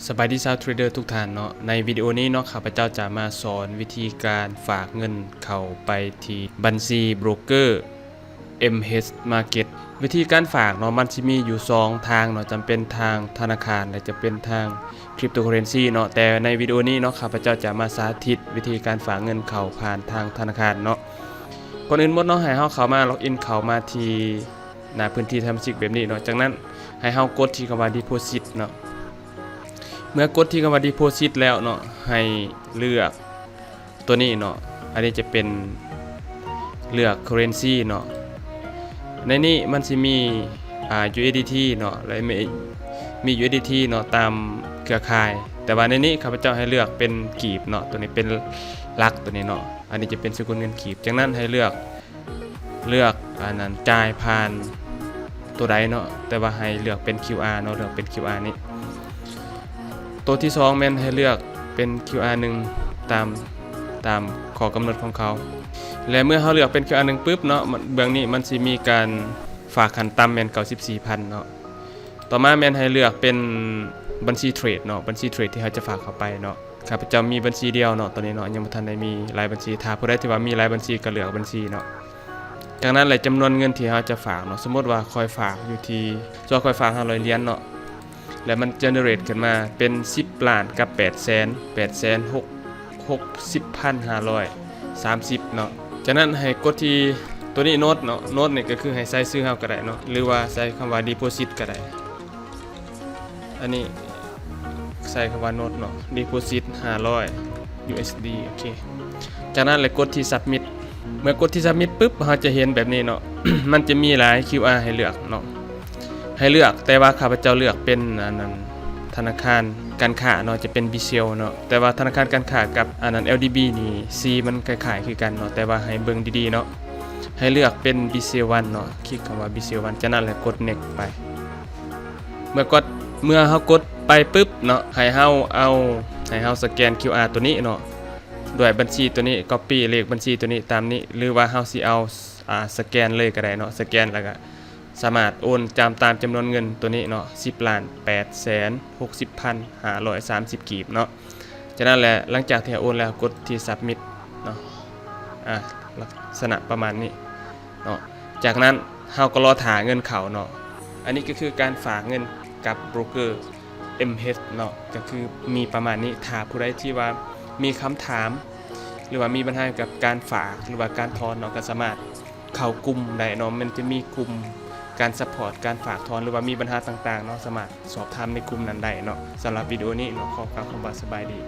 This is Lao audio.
ສະບາຍດີຊາວເທຣດເດີທຸກທ່ານເນາະ, ໃນວິດີໂອນີ້ເນາະ ຂ້າພະເຈົ້າຈະມາສອນວິທີການຝາກເງິນເຂົ້າໄປທີ່ບັນຊີໂບຣກເກີ ເອັມເອັສ Market. ວິທີການຝາກເນາະ ມັນຊິມີຢູ່ສອງທາງເນາະ, ຈະເປັນທາງທະນາຄານ ແລະ ຈະເປັນທາງ Cryptocurrency ເນາະ, ແຕ່ໃນວິດີໂອນີ້ເນາະ ຂ້າພະເຈົ້າຈະມາສາທິດວິທີການຝາກເງິນເຂົ້າຜ່ານທາງທະນາຄານເນາະ. ກ່ອນອື່ນໝົດເນາະ ໃຫ້ເຮົາເຂົ້າມາ log in ເຂົ້າມາທີ່ໜ້າພື້ນທີ່ສະມາຊິກແບບນີ້ເນາະ, ຈາກນັ້ນໃຫ້ເຮົາກົດທີ່ຄຳວ່າ Deposit ເນາະ. ເມື່ອກົດທີ່ຄຳວ່າ Deposit ແລ້ວເນາະ ໃຫ້ເລືອກ ຕົວນີ້ເນາະ, ອັນນີ້ຈະເປັນເລືອກ Currency ເນາະ. ໃນນີ້ມັນຊິມີ ອ່າ USDT ເນາະ ແລະ ມີ USDT ເນາະ ຕາມເຄືອຂ່າຍ, ແຕ່ວ່າໃນນີ້ຂ້າພະເຈົ້າໃຫ້ເລືອກເປັນກີບເນາະ, ຕົວນີ້ເປັນຫຼັກ ຕົວນີ້ເນາະ, ອັນນີ້ຈະເປັນສະກຸນເງິນກີບ. ຈາກນັ້ນໃຫ້ເລືອກ ເລືອກອັນນັ້ນ ຈ່າຍຜ່ານຕົວໃດເນາະ, ແຕ່ວ່າໃຫ້ເລືອກເປັນ QR ເນາະ, ເລືອກເປັນ QR ນີ້. ຕົວທີສອງແມ່ນໃຫ້ເລືອກເປັນ QR ໜຶ່ງ ຕາມ ຕາມຂໍ້ກຳນົດຂອງເຂົາ. ແລະ ເມື່ອເຮົາເລືອກເປັນ QR ໜຶ່ງປຶບເນາະ, ມັນ ເບື້ອງນີ້ມັນຊິມີການຝາກຂັ້ນຕ່ຳແມ່ນເກົ້າສິບສີ່ພັນເນາະ. ຕໍ່ມາແມ່ນໃຫ້ເລືອກເປັນບັນຊີເທຣດເນາະ, ບັນຊີເທຣດທີ່ເຮົາຈະຝາກເຂົ້າໄປເນາະ. ຂ້າພະເຈົ້າມີບັນຊີດຽວເນາະ ຕອນນີ້ເນາະ, ຍັງບໍ່ທັນໄດ້ມີຫຼາຍບັນຊີ. ຖ້າຜູ້ໃດທີ່ວ່າມີຫຼາຍບັນຊີກໍເລືອກບັນຊີເນາະ. ຈາກນັ້ນແຫຼະ ຈຳນວນເງິນທີ່ເຮົາຈະຝາກເນາະ, ສົມມຸດວ່າຂ້ອຍຝາກຢູ່ທີ່ ສ່ວນຂ້ອຍຝາກຫ້າຮ້ອຍຫຼຽນເນາະ, ແລ້ວມັນ generate ຂຶ້ນມາເປັນສິບລ້ານກັບແປດແສນ ແປດແສນຫົກ ຫົກສິບພັນຫ້າຮ້ອຍສາມສິບເນາະ. ຈາກນັ້ນໃຫ້ກົດທີ່ຕົວນີ້ Note ເນາະ, Note ນີ້ກໍຄືໃຫ້ໃສ່ຊື່ເຮົາກໍໄດ້ເນາະ ຫຼືວ່າໃສ່ຄຳວ່າ Deposit ກໍໄດ້. ອັນນີ້ໃສ່ຄຳວ່າ Note ເນາະ, Deposit ຫ້າຮ້ອຍ USD. ໂອເຄ, ຈາກນັ້ນແຫຼະກົດທີ່ Submit. ເມື່ອກົດທີ່ Submit ປຶບ ເຮົາຈະເຫັນແບບນີ້ເນາະ, ມັນຈະມີຫຼາຍ QR ໃຫ້ເລືອກເນາະ, ໃຫ້ເລືອກ, ແຕ່ວ່າຂ້າພະເຈົ້າເລືອກເປັນອັນນັ້ນ ທະນາຄານການຄ້າເນາະ, ຈະເປັນ Bizelle ເນາະ. ແຕ່ວ່າທະນາຄານການຄ້າກັບອັນນັ້ນ LDB ນີ້ ສີມັນຄ້າຍໆຄືກັນເນາະ, ແຕ່ວ່າໃຫ້ເບິ່ງດີໆເນາະ. ໃຫ້ເລືອກເປັນ Bizelle One ເນາະ, ຄລິກຄຳວ່າ Bizelle One, ຈາກນັ້ນແຫຼະກົດ Next ໄປ. ເມື່ອກົດ ເມື່ອເຮົາກົດໄປປຶບເນາະ, ໃຫ້ເຮົາເອົາ ໃຫ້ເຮົາສະແກນ QR ຕົວນີ້ເນາະ, ດ້ວຍບັນຊີຕົວນີ້ Copy ເລກບັນຊີຕົວນີ້ຕາມນີ້ ຫຼືວ່າເຮົາຊິເອົາ ອ່າ ສະແກນເລີຍກໍໄດ້ເນາະ, ສະແກນແລ້ວກໍສາມາດໂອນຕາມ ຕາມຈຳນວນເງິນຕົວນີ້ເນາະ, ສິບລ້ານແປດແສນຫົກສິບພັນຫ້າຮ້ອຍສາມສິບກີບເນາະ. ຈາກນັ້ນແຫຼະ ຫຼັງຈາກທີ່ເຮົາໂອນແລ້ວ ກົດທີ່ Submit ເນາະ, ອ່າ ລັກສະນະປະມານນີ້ເນາະ. ຈາກນັ້ນເຮົາກໍລໍຖ້າເງິນເຂົ້າເນາະ. ອັນນີ້ກໍຄືການຝາກເງິນກັບໂບຣກເກີ ເອັມເອັສ ເນາະ, ກໍຄືມີປະມານນີ້. ຖ້າຜູ້ໃດທີ່ວ່າມີຄຳຖາມ ຫຼືວ່າມີບັນຫາກ່ຽວກັບການຝາກ ຫຼືວ່າການຖອນເນາະ, ກໍສາມາດເຂົ້າກຸ່ມໄດ້ເນາະ, ມັນຈະມີກຸ່ມການ support ການຝາກຖອນ ຫຼືວ່າມີບັນຫາຕ່າງໆເນາະ, ສາມາດສອບຖາມໃນກຸ່ມນັ້ນໄດ້ເນາະ. ສຳລັບວິດີໂອນີ້ເນາະ ຂໍກ່າວຄຳວ່າສະບາຍດີ.